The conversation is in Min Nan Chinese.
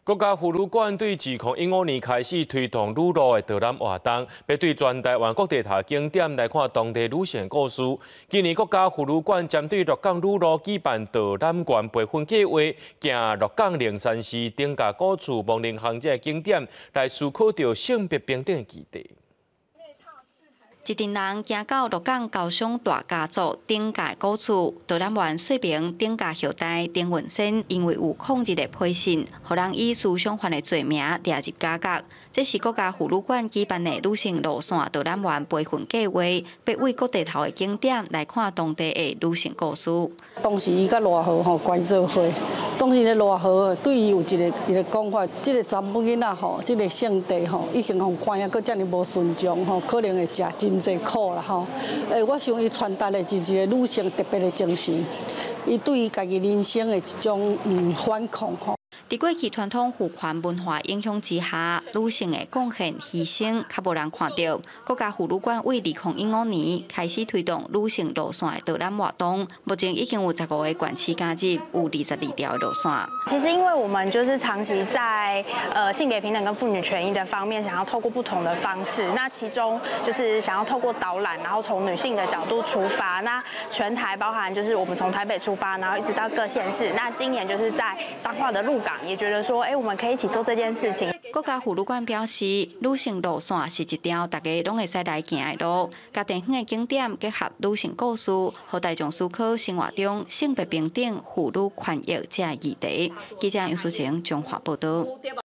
國家婦女館對2015年開始推動女路的導覽活動，欲對全台灣各地頭景點來看當地女性故事。今年國家婦女館針對鹿港女路舉辦導覽員培訓計劃，行鹿港靈山寺、頂甲古厝、亡靈巷這个景點，來思考著性別平等的議題。一陣人行到鹿港高雄大家族頂界古厝，導覽員說明頂家後代丁文仙因為有抗日的批信，予人以思想犯的罪名掠入監獄。這是國家婦女館舉辦的女性路線導覽員培訓計劃，欲為各地頭的景點來看當地的女性故事。當時伊佮賴和吼關做伙，當時咧賴和對伊有一個講法，這个查某囡仔吼，這个性地吼，已經予關啊，閣遮爾無順從吼，可能會食真濟苦啦吼。我想伊傳達的是一個女性特別的精神，伊對伊家己人生的一種反抗吼。佇過去傳統父權文化影響之下，女性的貢獻犧牲較無人看著。國家婦女館為2015年開始推動女性路線的導覽活動，目前已經有15個縣市加入，有22條的路線。其實，因為我們就是長期在性別平等跟婦女權益的方面，想要透過不同的方式，那其中就是想要透過導覽，然後從女性的角度出發。那全台包含就是我們從台北出發，然後一直到各縣市。那今年就是在彰化的鹿港。也覺得說，我們可以一起做這件事情。國家婦女館表示，女性路線是一條大家攏會使來行的路，共地方的景點結合女性故事，予大眾思考生活中性別平等、婦女權益這个議題。記者楊淑晴，彰化報導。